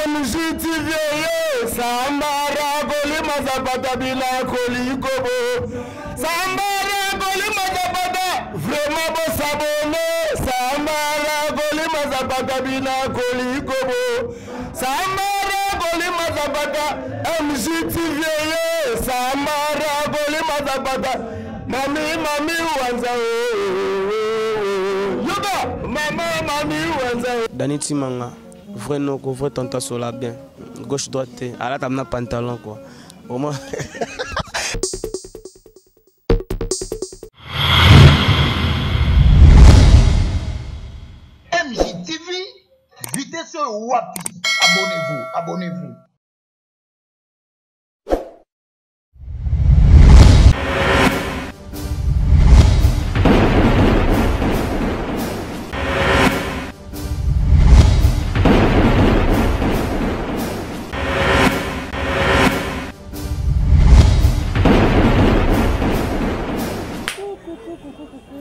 MGTV ye Sambara kolima zapata bilako likobo Sambara kolima zapata vraiment bosabone Sambara kolima zapata bilako likobo Sambara kolima zapata MGTV ye Sambara kolima zapata Mami mami wanza oh, oh, oh. Yoka mama mami wanza Dani Timanga vrai noko vrai tonton sola bien gauche droite te alata na pantalon quoi au moins. MJTV, vitesse wapi? Abonnez-vous, abonnez-vous.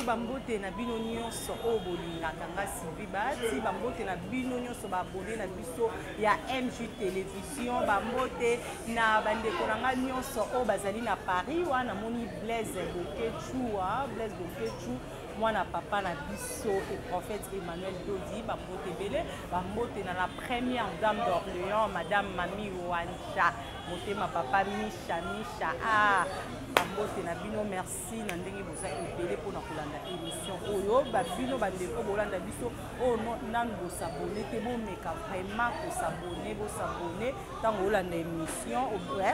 Bambote na bino nyonso oyo bolingaka nga Sylvie Bahati, bambote na bino nyonso baabone na biso ya MJ Television, bambote na bandeko na nga nyonso oyo bazali na Paris. Wana namoni Blaise Boketshu, Blaise Boketshu mwana papa na biso et prophète Emmanuel Dodi, bambote ebele, bambote na la première dame d'Orléans, madame Mami Wanja, motema papa Misha Misha, ah bambote na bino, merci na ndenge boza ebele mpona kolanda émission oyo. Babino bandeko bolanda biso oyo nanu bosabone te, bomeka vraiment kosabone, bosabone ntango olanda émission,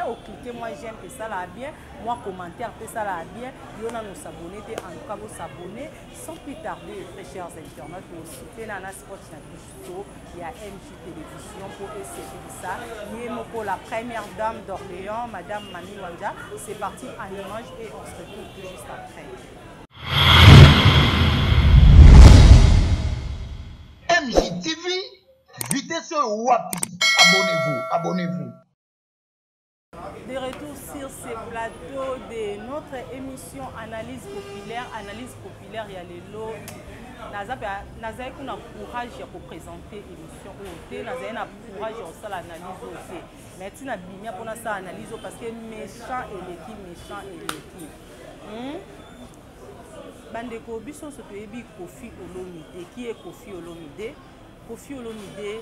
oclique moi j'aime, esalaka bien, moi commentaire mpe esalaka bien. Yo nanu osabone te, en tout cas bosabone sans plus tarder, très chers internautes, tosute na na spot na biso ya MJ Télévision mpo esepelisa ye moko la première dame d'Orléans, madame Mami Wanja. C'est parti en image et on se retrouve tout juste après. MJTV, vitesse wapi? Abonnez-vous, abonnez-vous. De retour sur ce plateau de notre émission Analyse populaire. Analyse populaire, il y a les lots. Nazali kuna courage ya koprésente émission oyo te, nazali na courage ya kosala analyse oyo te, mais ntina bimia mpona asala analyse oyo parce que méchant eleki, méchant eleki. Bandeko, biso nyonso toyebi Koffi Olomide. Qui est Koffi Olomide? Koffi Olomide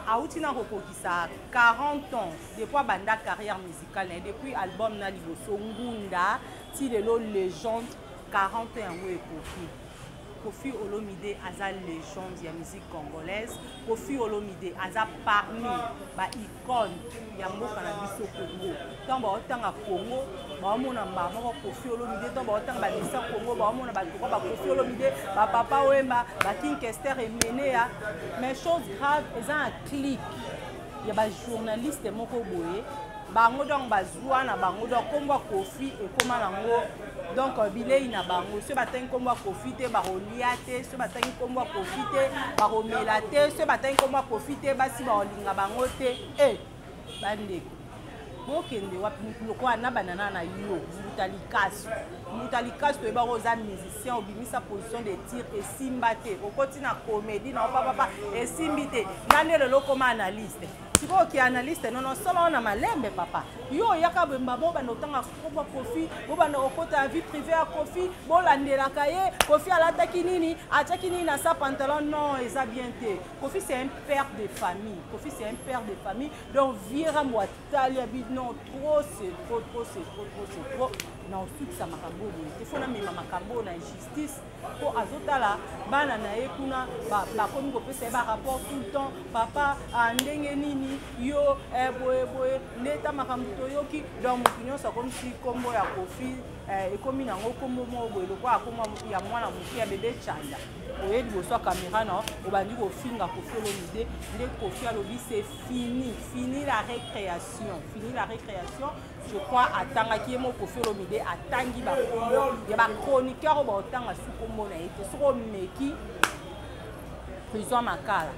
auti na kokokisa 40 ans depuis abanda carrière musicale na ye, depuis album na liboso Ngunda ti lelo légende, 40 ans yango ekoki. Koffi Olomide aza légende ya musique congolaise. Koffi Olomide aza parmi ba icône ya mboka na biso Congo. Ntango baotanga Congo, baomona mbala moko Koffi Olomide. Ntango baotanga bamisa Congo, baomona bato ba Koffi Olomide, bapapa Wemba, ba King Kester Emenea. Mais chose grave, eza na clique ya bajournaliste moko boye, bango donc bazwa na bango donc kombo ya Koffi ekóma nango donc bilei na bango. Soki batangi nkombo ya Koffi te, bakolia te. Soki batangi nkombo ya Koffi te, bakomela te. Soki batangi nkombo ya Koffi te, basi bakolinga bango te. E bandeko, bokende wapi? Mutu lokola na banana na yo, mbuta likasu, mbuta likasu, toyebaka oza musicien, obimisa position de tir esimba te, okoti na comédie na opapapa esimbi te, nga nde lelo okoma analyste. Sikoyo oki analyste nono solo wana malembe papa, yo oyaka bemba, bobanda otanga kombo Koffi, bobanda kokota ya vie privée ya Koffi, bolandelaka ye Koffi alataki nini, atiaki nini na sa pantalon. Non, eza bien te. Koffi, c'est un père de famille. Koffi, c'est un père de famille. Donc vieux Rambo atali abi non, trop c'est trop, trop c'est trop, trop c'est trop. Na osukisa makambo boye te, fo namema makambo na justice mpo azotala bana na ye kuna bakomi kopesa ye barapport tout le temps. Papa, ndenge nini yo boye boye ndeta makambo toyoki. Donc motu nyonso akomisi nkombo ya Koffi ekomi nango nkombo moko boye lokola kombo ya mwana moke ya bebe Chanda. Oye liboso ya caméra na obandi kofinga Koffi Olomide. Nde Koffi alobi c'est fini, fini la récréation, fini la récréation. Je crois atangaki ye moko Koffi Olomide, atangi bakombo ya bachroniqueur oyo baotanga su kombo na ye te. Soki omeki, prison Makala.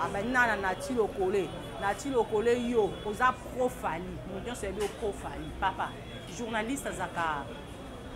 Abandi na Nati Lokole, Nati Lokole, yo oza pro Fally, moto nyonso yebi yo pro Fally. Papa journaliste azalaka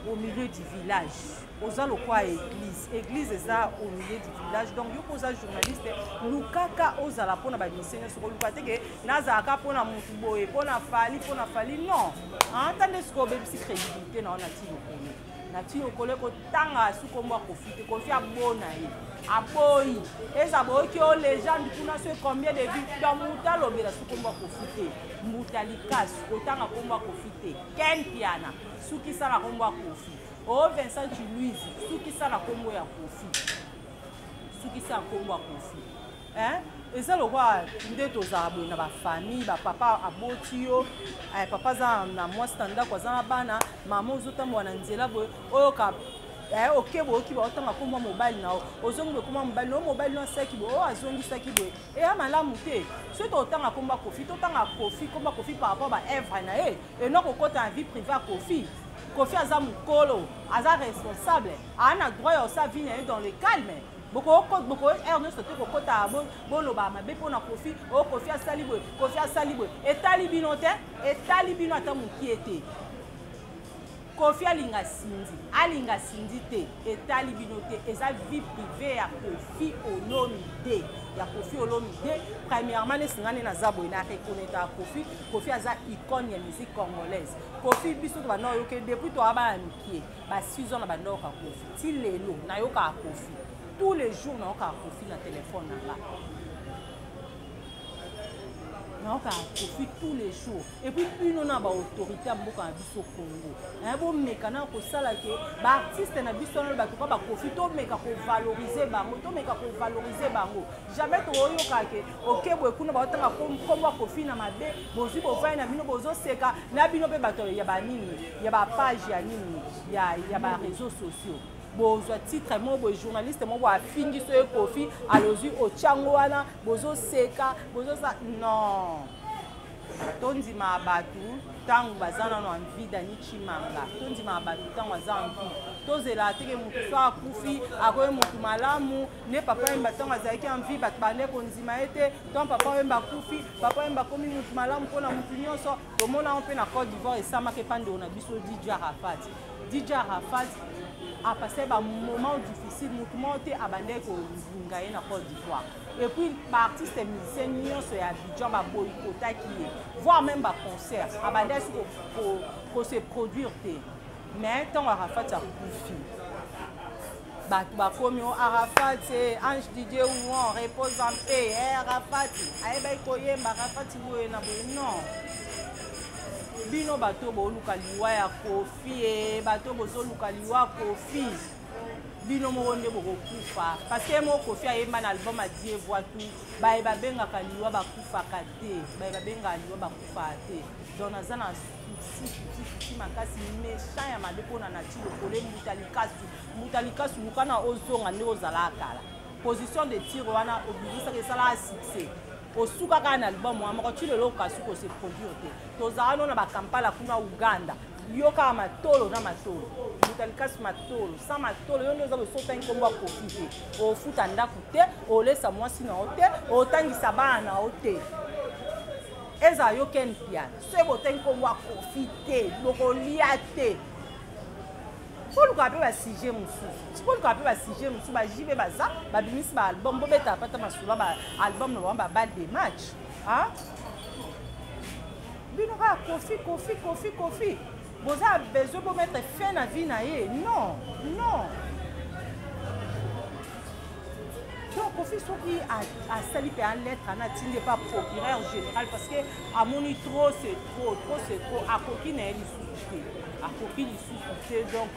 Au milieu du village. Oza lokwa église. Église eza au milieu du village. Donc yo koza journaliste, lukaka ozala pona ba musicien nyonso koluka te ke nazalaka pona mutu boye, pona Fally, pona Fally non. Ata nde sikoyo obebisi crédibilité na yo na ti lokolo. Na ti lokolo ekotanga su kombo ya Koffi te. Koffi abona ye. Aboyi. Eza boyoki o légende kuna so combien de vues. Donc mutu alobela su kombo ya Koffi te. Mbuta likasu kotanga kombo ya Koffi te. Ken Mpiana sukisa na kombo ya Koffi. O Vincent Chiluizi sukisa na kombo ya Koffi. Sukisa na kombo ya Koffi. Hein? Eza lokwa nde tozala boye na bafamille, bapapa aboti yo, eh, papa aza na mwasi na ndako, aza na bana, mama ozotambola na nzela boye, oyoka eh, oke boyoki baotanga kombo ya mobali na yo, ozongi boye kombo ya mobali na yo, mobali na yo asalaki boye, oyo azongisaki boye, eya malamu te. Soki totanga kombo ya Koffi, totanga Koffi, kombo ya Koffi par rapport ba œuvre na ye, et non kokota na vie privée ya Koffi. Koffi aza mokolo, aza responsable, aza na droit ya kosala vie na ye dans le calme. Boko boko heure nyonso te kokota boloba mabe mpona Koffi, oyo Koffi asali boye, Koffi asali boye, etali bino te, etali bino ata mokie te. Koffi alinga Cindy, alinga Cindy te, etali bino te, eza vie privée ya Koffi Olomide, ya Koffi Olomide. Premièrement, nesi nga nde naza boye na reconnaître Koffi, Koffi aza icône ya musique congolaise. Koffi biso to banda oyoke depuis toa bana mikie, ba 6 ans na banda oyoka Koffi, ti lelo nayokaka Koffi. Tous les jours nayokaka Koffi na téléphone na nga. Nayokaka Koffi tous les jours. Et puis bino na ba autorité ya mboka na biso Congo, hein, bomeka na kosala ke ba artiste na biso wana bato kwa ba Koffi, tomeka kovaloriser bango, tomeka kovaloriser bango. Jamais toyoka ke oke boye kuna baotanga kombo ya Koffi na mabe, bozwi bovai na bino bozoseka na bino mpe bato ya ba nini, ya ba page ya nini, ya ba réseaux sociaux. Bozwa titre moko boye, journaliste moko boye afingi so ye Koffi, alozwi otyango wana, bozoseka, bozosa non. Tondima bato ntango baza nano en vie, Dani Tshimanga. Tondima bato ntango aza en vie. Tozela teke motu so akufi, akoye motu malamu, nde papa Wemba ntango azalaki en vie, bato bande kondima ye te. Ntango papa Wemba akufi, papa Wemba akomi motu malamu mpona motu nyonso. Tomona yango mpe na Côte d'Ivoire esamaka epa ndeko na biso DJ Arafat. DJ Arafat a passé ba moment difficile, motu moko te abandaki kolinga ye na Côte d'Ivoire. Et puis ba artiste musicien nyonso ya Abidjan ba boycottaki ye, voire même ba concert abandaki ko se produire te. Mais ntango Arafat akufi, bato bakomi o Arafat, Ange Didier Ouan repose en paix, eh, Arafat ayebaki koyemba, Arafat boye na boye. Non, bino bato boluka liwa ya Koffi, eh, bato bozoluka liwa Koffi, bino moko nde bokokufa. Parce que moko Koffi ayemba na album ya Dieu voit tout, baye babengaka liwa bakufaka te, baye babengaka liwa bakufaka te. Donc naza na souci, souci, souci makasi méchant ya mabe mpona Naty Lokole. Mbuta likasu, mbuta likasu, luka na ozonga nde ozala kala. Position de tir wana obimisaka esalaka succès, osuka kaka na album wana moko ti lelo okasu ko se produire te. Tozala no na bakampala kuna Uganda, yo kaka matolo na matolo, mbuta likasu matolo sans matolo, yo nde oza boso otangi kombo ya Koffi te, ofuta ndako te, olesa mwasi na yo te, otangisa bana na yo te. Eza yo Ken Mpiana, soki botangi kombo ya Koffi te, bokolia te. Boluka mpe ba sujet mosusu, boluka mpe ba sujet mosusu, ba JB baza babimisi ba album, bobetaka pata masolo ba album na bango, ba balle de match. Hein? Bino kaka Koffi, Koffi, Koffi, Koffi. Boza besoin bo mettre fin na vie na ye. Non, non. Donc Koffi soki asali pe en lettre na tinde pa procureur général parce que amoni trop c'est trop, trop c'est trop, akoki na ye lisusu te. Akoki lisusu te. Donc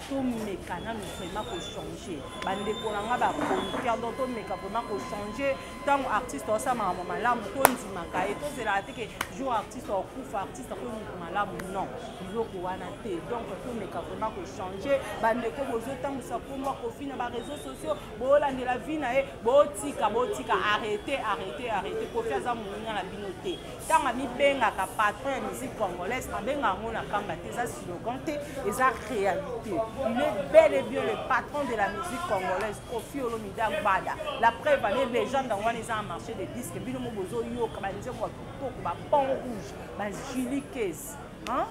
tomeka nanu vraiment ko changer. Bandeko na nga ba chroniqueur, donc tomeka vraiment ko changer. Ntango artiste osala makambo malamu, tondimaka ye, tozelaka te ke jour artiste okufa, artiste akomi motu malamu. Non, biloko wana te. Donc tomeka vraiment ko changer. Bandeko bozotambwisa kombo ya Koffi na ba réseaux sociaux, bolandela vie na ye, botika, botika, arrêtez, arrêtez, arrêtez. Koffi aza moninga na bino te. Ntango amibengaka patron ya musique congolaise, abengaka yango na kamba te, eza slogan te, eza réalité. Il est bel et bien le patron de la musique congolaise, Koffi Olomide Agbada. La preuve, ane légende yango wana eza na marché de disque. Bino mo bozoyoka ba nzembo ya kitoko, ba pont rouge, ba Julie Case. Hein?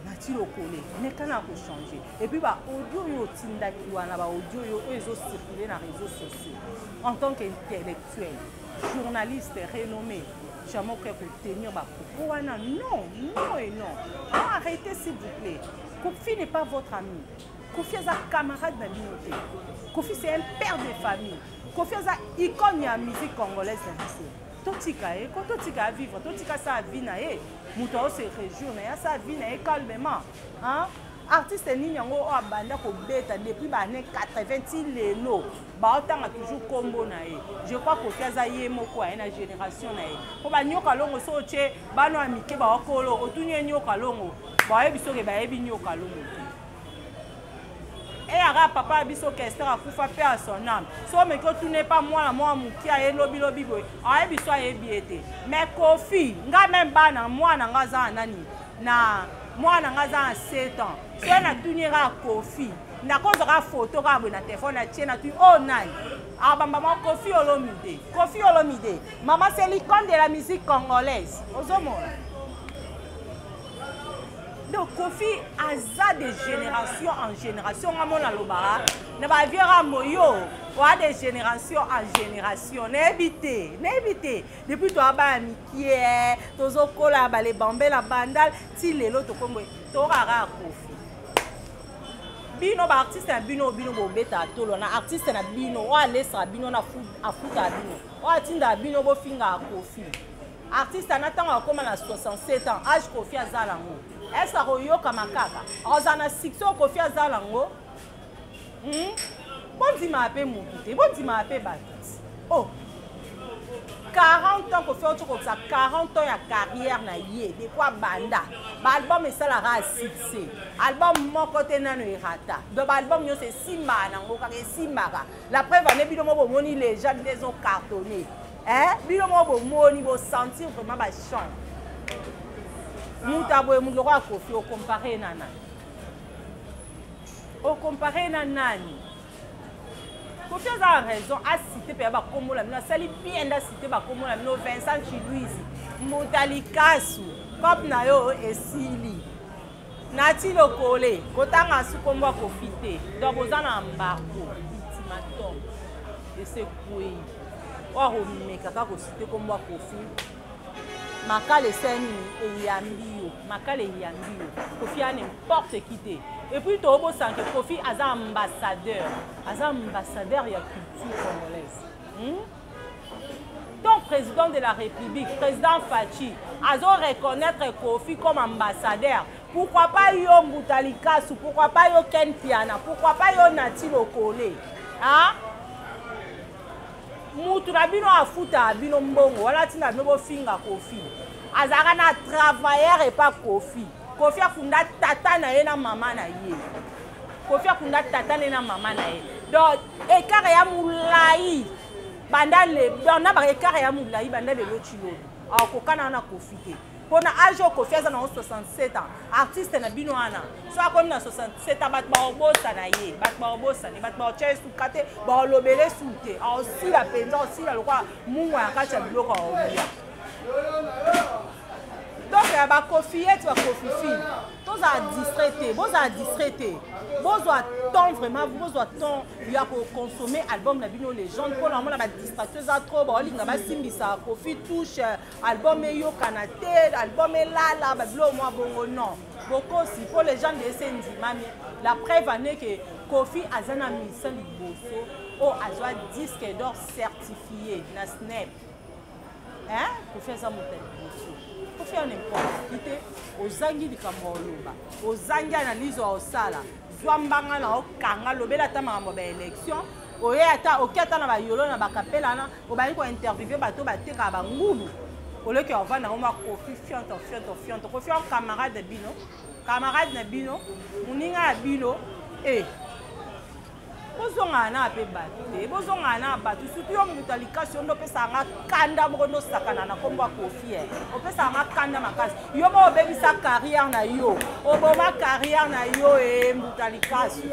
Nati Lokole, meka na kochanger. Et puis ba audio oyo otindaki wana, ba audio oyo oyo ezo circuler na réseaux sociaux. En tant qu'intellectuel, journaliste renommé, jamais okoki kotenir ba propos wana. Non, non et non. Non, arrêtez s'il vous plaît. Koffi n'est pas votre ami. Koffi aza camarade na bino te. Koffi, c'est un père de famille. Koffi aza icône ya musique congolaise na biso. Totika ye ko, totika ya vivre, totika sa vie na ye. Moto ao se réjouir na ye, asa vie na ye calmement. Hein? Artiste nini yango oyo abanda kobeta depuis ba années 80 ti lelo, baotanga toujours kombo na ye. Je crois Koffi aza ye moko aye na génération na ye. Po ba Nyoka Longo so otie bana ya mike baokolo, otuni ye Nyoka Longo, bayebi soki bayebi Nyoka Longo te. Eyaka papa ya biso Kester akufa pe à son âme. So meki otune pa mwana mwa moke aye lobi lobi boye, ayebi so ayebi ye te. Mais Koffi, nga même bana mwana nga aza na nani? Na mwana nga aza na 7 ans. So natuni ye kaka Koffi, nakozwaka photo kaka boye na telefone atie natuni oh nani? Abamba mwa Koffi Olomide. Koffi Olomide. Maman, c'est l'icône de la musique congolaise. Ozomona. Donc Koffi aza de génération en génération, nga mona lobaka na ba vieux Rambo yo oa de génération en génération, nayebi te, nayebi te depuis toa bana mikie tozokola bale bambela bandal ti lelo tokombo tokaka Koffi. Bino ba artiste na bino, bino bobeta tolo na artiste na bino oyo alesaka bino na afuta bino, oyo atinda bino bofinga Koffi. Artiste ana ntango akóma na 67 ans, âge Koffi aza nango, est-ce que akoyokama kaka akozala na succès oyo Koffi aza nango? Bondimaka mpe motu te, bondimaka mpe bato. Oh, 40 ans Koffi auti kokisa 40 ans ya carrière na ye depuis abanda, baalbum esalaka ya succès, album moko te nano erata. Donc baalbum nyonso esimbaka nango kaka, esimbaka. La preuve ane bino moko bomoni légende nde ezocartonne. Eh, bino moko bomoni, bosentir vraiment bachant. Moto aboye moto lokola Koffi, ocompare na nani? Ocompare na nani? Koffi aza na raison acité mpe ya bakombo na bino, asali bien nde acité bakombo na bino. Vincent Chiluizi, Mbuta Likasu, cop na yo esili. Nati Lokole, kotanga su kombo ya Koffi te. Donc boza na embargo, ultimatum esekwei. Oyo akomeka kaka kosite kombo ya Koffi, makala esali nini? Eyambi yo, makala eyambi yo. Koffi a n'importe qui te. Et puis tobosana ke Koffi aza ambassadeur, aza ambassadeur ya culture congolaise. Donc président de la République, président Fatshi, azo reconnaître Koffi comme ambassadeur. Pourquoi pas yo Mbuta Likasu, pourquoi pas yo Ken Piana, pourquoi pas yo Nati Lokole? Hein? Mutu na bino afuta bino mbongo, wala tina bino bofinga Koffi. Azalaka na travailleur et pas Koffi. Koffi akunda tata na ye na mama na ye. Koffi akunda tata na ye na mama na ye. Donc écart ya molai banda le donc na ba écart ya molai banda lelo ti lobi. Akokana na Koffi te. Pona âge oyo Koffi aza na 67 ans, artiste na bino wana so akomi na 67 ans, bato baobosana ye, bato baobosana ye, bato baotya ye suka te, baolobele su te, aosila mpenza, aosila lokola mungwa ya kati ya biloko aolia. Donc ya bakofiyete, bakofifi, tozala distrait te, bozala distrait te, bozwa temps vraiment, bozwa temps ya koconsommer album na bino légende. Mpona omona badistraction eza trop, baolinga basimbisa Koffi touche, album eyokana te, album elala babiloko mwa bongo. Non, bokosi, mpo légende ese ndimami. La preuve ane ke Koffi aza na misa liboso oyo azwa disque d'or certifié na SNEP. Hein? Koffi aza moto ya liboso. Koffi ya n'importe qui te. Ozangi likambo ya oloba, ozangi analyse ya osala, zwa mbanga na okanga, lobela ata makambo ya baélection. Oye ata oki ata na bayolo na bakapela wana, obandi kointerviewe bato batekaka bangulu, oleki ovanda ngo mwa Koffi fionto fionto fionto. Koffi wa camarade na bino, camarade na bino, moninga ya bino. E bozongana na mpe bato te, bozongana na bato, surtout yo moto ya likasi, yo nde opesaka nga kanda moko, nde osakana na nkombo ya Koffi, opesaka nga kanda makasi. Yo moko obebisa carrière na yo, oboma carrière na yo. E mbuta likasi.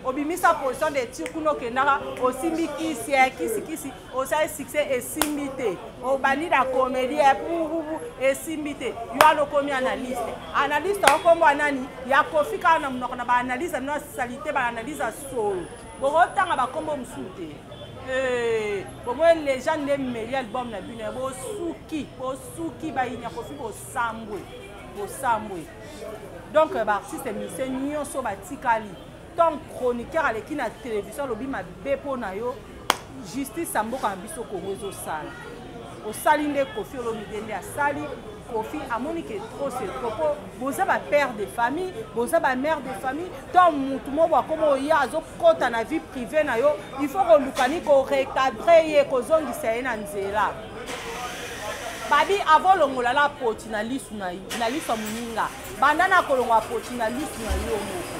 Obimisa position de tir kuna okendaka osimbi kisi ya kisi kisi osali succès esimbi te. Obandi na comédie ya pupupu esimbi te. Yo wana okomi analyste. Analyste okombo nani? Ya Koffi kaka na monoko na ba analyse na salite ba analyse ya solo. Bokotanga ba kombo mosusu te. Eh, bomoi légende nde meli album na bino bosuki bosuki bayini ya Koffi bosambwe bosambwe. Donc ba artiste musicien nyonso batikali tant chroniqueur aleki na télévision alobi mabe mpo na yo justice ya mboka na biso Congo ezosala osali nde Koffi Olomide nde asali Koffi amoni ke trop c'est trop po boza ba père de famille boza ba mère de famille to mutu moko akoma oya azokota na vie privée na yo il faut koluka ni korecadre ye kozongisa ye na nzela babi avolongola la poti na lisu na na lisu ya moninga banda na kolongola poti na lisu na yo moko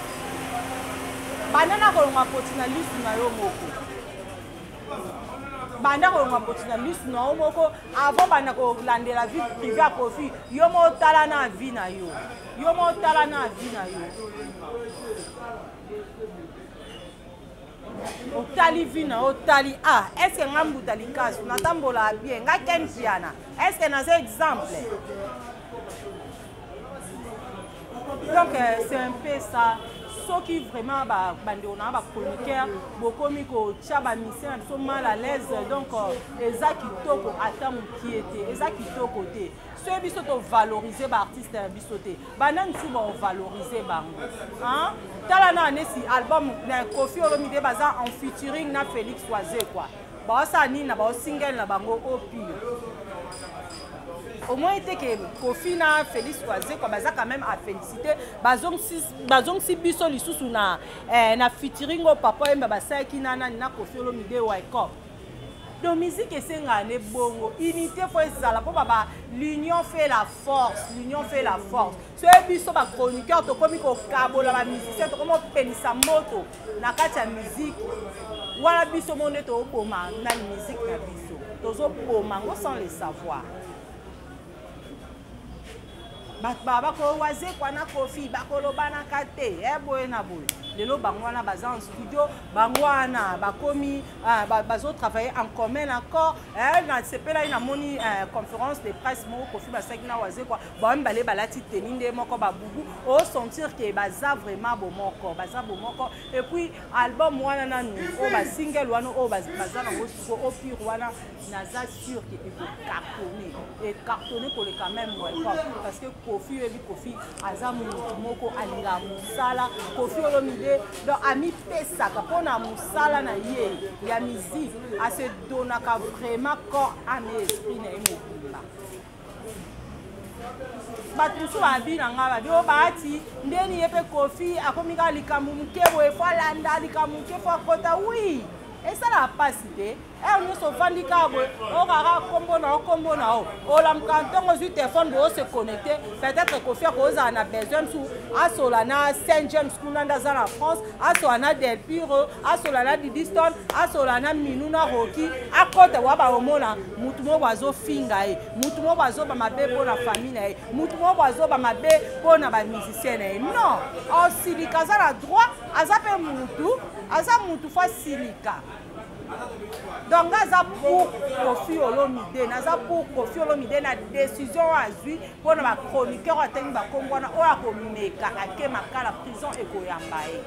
banda na kolongola poti na lisu na yo moko banda kolongola poti na lisu na yo moko avant banda kolandela vie privée ya Koffi yo moko tala na vie na yo yo moko tala na vie na yo otali vie na yo otali ah est ce que nga mbuta likasu natambolaka bien nga Ken Mpiana est ce que naza exemple donc euh, c'est un peu ça soki vraiment bandeko na bachroniqueur bokomi kotia bamisien na biso mal à l'aise donc euh, eza kitoko ata mokie te eza kitoko te soki biso tovalorize baartiste na biso te banani mosusu baovalorize bango tala na nesi album na Koffi Olomide baza en featuring na Félix Wazekwa baosala nini na baosingele na bango au pire au moins ete ke Koffi na Félix Wazekwa baza quand même à féliciter bazongisi biso lisusu na, eh, na featuring oyo papa oyemba basalaki na nani na Koffi Olomide Wycop. Donc musique esengaka nde bongo unité fo ezala mpo baba l'union fait la force l'union fait la force soki biso bachroniqueur tokomi kokabola bamusicien tokomi kopelisa moto na kati ya musique wana biso mo nde toboma nani musique na biso tozoboma yango sans le savoir bato baa bakowazekwa na Koffi bakolobanaka te e boye na boye lelo bango wana baza en studio bango wana bakomi bazotravaille en commun accord nasepelaki namoni conférence de presse moko Koffi basalaki na Wazekwa bango mibale balati teni nde moko babubu osentir ke baza vraiment bomoko baza bomoko et puis album wana nanu oyo basingle wana oyo baza nango siko au pire wana naza sûr ke ekocartonne ecartonne koleka même Welcome parce que Koffi oyebi Koffi aza motu moko alingaka mosala Koffi Olomide donc amipesaka mpona mosala na ye ya musique ase donnaka vraiment corps âme et esprit na ye mobimba bato mosusu babi na ngai babi oyo baati ndeni ye mpe Koffi akomi kaka likambo moke boye fo alanda likambo moke fo akota wi esalaka mpasi te heure nyonso ofandi kaka boye okaka nkombo na yo nkombo na yo olamuka ntongo ozwi telefone boye ose connecte peut-être Koffi akozala na besoin mosusu asola na Saint James kuna nde aza na France asola na Del Piro asola na Didiston asola na Minu na Roki akota wa baomona mutu moko azofinga ye mutu moko azoba mabe mpo na famille na ye mutu moko azoba mabe mpo na bamusicien na ye non osilika aza na droit aza mpe mutu aza mutu fo asilika donc nga aza pour Koffi Olomide naza pour Koffi Olomide na décision oyo azwi mpona bachroniqueur oyo atangi bakombo wana oyo akomeka ake makala prison ekoyamba ye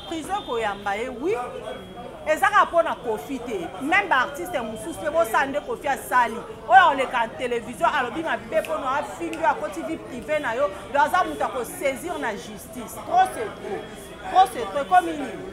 prison ekoyamba ye oui eza kaka mpona Koffi te même baartiste mosusu mpe bosala nde Koffi asali oyo akoleka na télévision alobi mabe mpona afingi oyo akoti vie privée na yo donc aza moto akosaisir na justice trop c'est trop trop c'est trop ekomi nini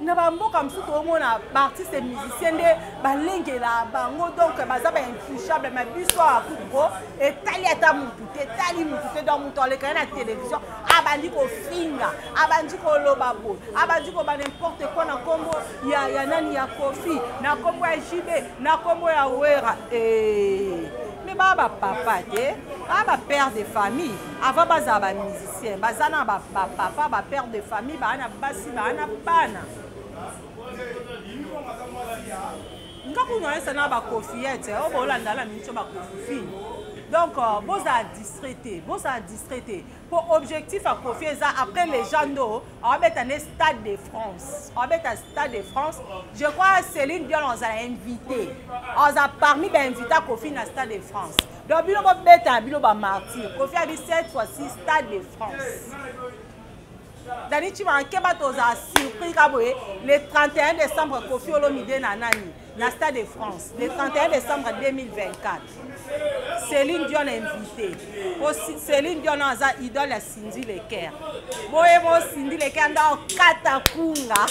na bamboka mosusu toomona baartiste musicien nde balengela bango donc baza baintouchable mais biso awa kutuko etali ata mutu te etali mutu te donc mutu alekani na télévision abandi kofinga abandi koloba boye abandi koba n'importe quoi na nkombo ya, ya nani ya Koffi na nkombo ya JB na nkombo ya Wera e mais baa bapapa te baa bapère de famille avant bazala bamusicien baza na bapapa bapère de famille baa na basi baa na bana nga kuna oyesa na bakofiete oyo boolanda na miso bakofifine. Donc euh, bozala distrait te, bozala distrait te. Po objectif ya Koffi eza après légende oyo awabeta nde Stade de France. Awabeta Stade de France. Je crois Céline Dion azala invité. Aza parmi ba invité ya Koffi na Stade de France. Donc bino bobeta na bino ba martyrs. Koffi abi cette fois-ci Stade de France. Dani Chimanga keba tozala surpris ka boye le 31 décembre Koffi Olomide na nani na Stade de France le 31 décembre 2024. Céline Dion invité. Po Céline Dion aza idole ya Cindy Leker. Boye mo Cindy Leker nda okata kunga.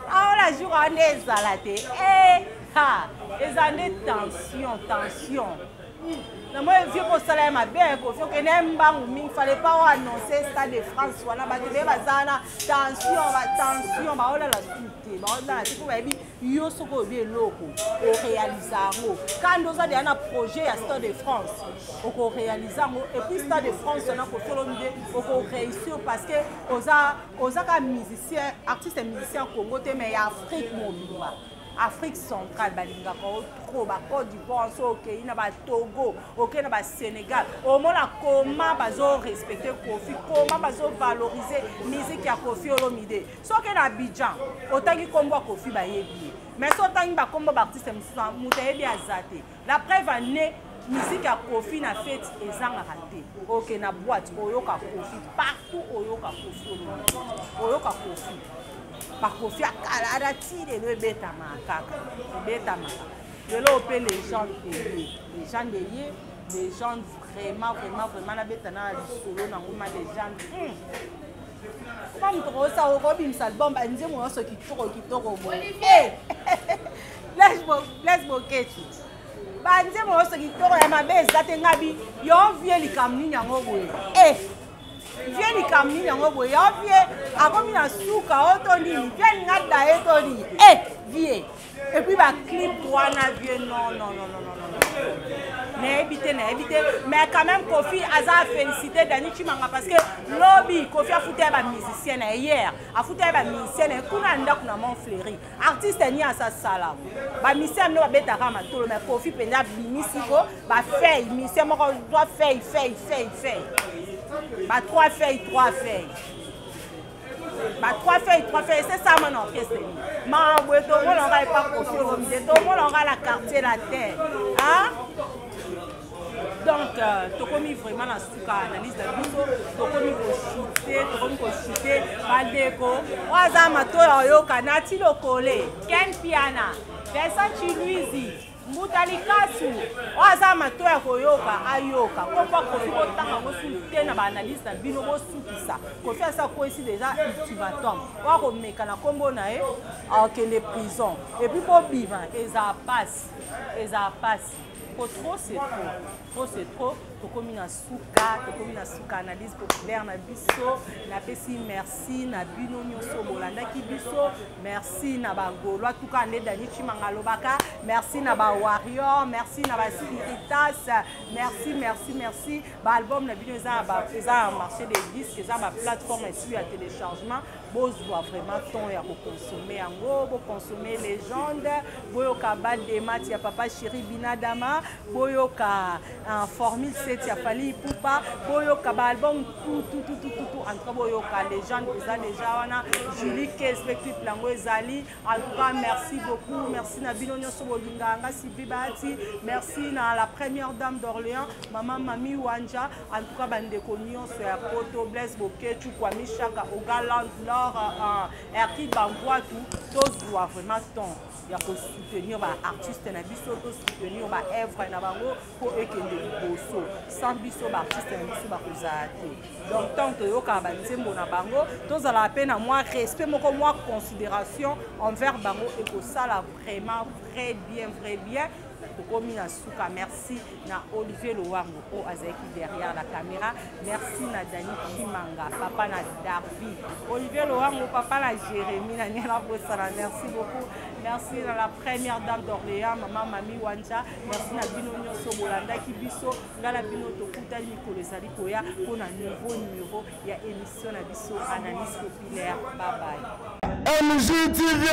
Aola jour wana ezala te. Eh ha eza nde tension tension. Namoni vieux kosala ye mabe kofi okende mbangu mingi fallait pas oannonce stade de france wana bato beye baza wana tension batension baolala su te baolala te mpo bayebi yo soki oyebi eloko orealise yango kanda oza deya na projet ya stade de france okorealise yango epuis stade de france wana kofi olomide okoreusir parce que oza oza kaka musicien artiste musicien congo te mais ya afrique mobimba Afrique centrale balingaka yo trop ba Côte d'Ivoire so okei na ba Togo okei na ba Sénégal omona comment bazo respecter Koffi comment bazo valoriser musique ya Koffi Olomide so okei na Abidjan otangi kombo ya Koffi bayebi ye mais so otangi bakombo baartiste mosusu moto ayebi aza te la preuve ane musique ya Koffi na fete ezangaka te oke na boîte oyoka Koffi partout oyoka Koffi Olomide oyoka Koffi bakofi ya kala ana ti lelo ebetamaka kaka ebetamaka lelo mpe legende eye legende eye legende vraiment vraiment vraiment nabeta na lisolo nango ma legende hmm. koma moto kosa okobimisa album banzembo nyonso kitoko kitoko boye eh! Blaise Boketshu banzembo nyonso kitoko ya mabe eza te ngabi yo vie likambo nini yango boye eh! vie likambo nini yango boye yo vie akomi na suka o to nini vie alinga daye to nini e eh, vie epuis baclip wana vie non non non non non non nayebi te nayebi te mais quand même kofi aza félicité dani chimanga parce que lobi kofi afuta ya bamusicien na ye hier afuta ya bamusicien na ye kuna na ndako na mont fleury artiste ni asasala bamisien bino babetaka matolo mais kofi mpenza abimisi ko bafeuille misien moko trois feuille feuille feuille feuille ba trois feuille trois feuille ba trois feuilles trois feuilles c'est ça mon orchestre maboye tomonaka epa kofi olomide tomonaka la quartier la terre hein? Donc euh, tokomi vraiment na suka analyse na biso tokomi kochute tokomi kochute bandeko oyo aza matoyi oyoka nati lokole ken piana vincent chiluizi mbuta likasu oyo aza matoyi ya koyoka ayoka kombo kofi botanga yango su te na baanalyse na bino bosukisa kofi asi akwesi deja ultimatum oyo akomeka na nkombo na ye akende prison epuis bobima ezala pasi ezala pasi po trop c'est trop trop c'est trop tokomi na suka tokomi na suka analyse populaire na biso napesi merci na bino nyonso bolandaki biso merci na bagaulois tuka nde dani chimanga alobaka merci na bawarrior merci na baspiritas merci merci merci baalbum na bino eza eza na marché de disque eza baplateforme esu ya téléchargement bozwa vraiment temps ya kokonsome yango bokonsome légende boyoka bademat ya papa chéri binadama boyoka uh, formule 7 ya fali ipupa boyoka baalbum tututututu en tout cas boyoka légende eza déjà wana julie kes mpe clip yango ezali en tout cas merci beaucoup merci na bino nyonso bolingaka nga sylvie bahati merci na la première dame d'orléans mama mami wanja En tout cas, bandeko nyonso ya poto, Blaise Boketshu, Kwami Shaka, Oga Landlord, euh, Erki Bangwatu, tozwa vraiment temps ya kosoutenir baartiste na biso, tosoutenir baœuvre na bango mpo ekende liboso. Sans biso baartiste na biso bakozala te. Donc ntango toyokaka banzembo na bango, tozalaka mpe na mwa respect moko, mwa considération envers bango, ekosala vraiment très bien, vrai bien. Tokomi na suka. Merci na Olivier Lowango oyo azalaki derrière la caméra. Merci na Dani Chimanga, papa na Darby. Olivier Lowango, papa na Jérémie, na Niala Bosala. Merci beaucoup. Merci na la première dame d'Orléans, maman Mami Wanja. Merci na bino nyonso bolandaki biso. Nga na bino tokutani mikolo ezali koya mpo na nouveau numéro ya émission na biso Analyse populaire. Bye bye. MGTV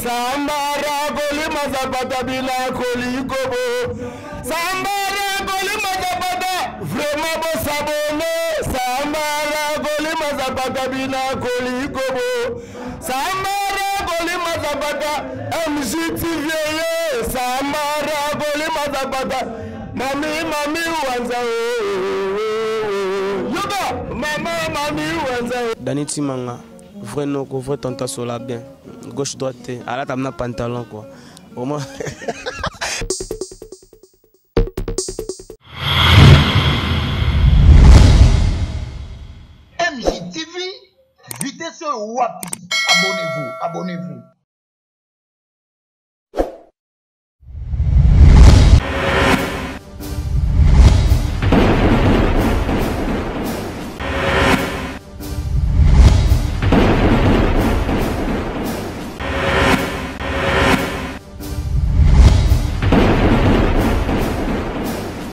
Sambara kolima zapata bila kolikobo Sambara. Kolima Zapata, vraiment bosabone. Sambara Kolima Zapata bina kolikobo. Sambara Kolima Zapata, MGTV ye. Sambara Kolima Zapata, mami mami wanza oh, oh, oh. Yoka, mama mami wanza. Dani Timanga, vrai noko, vrai tanta sola bien. Gauche droite te, alata na pantalon quoi. Au moins. MJTV, vitesse oyo wapi? Abonnez-vous, abonnez-vous.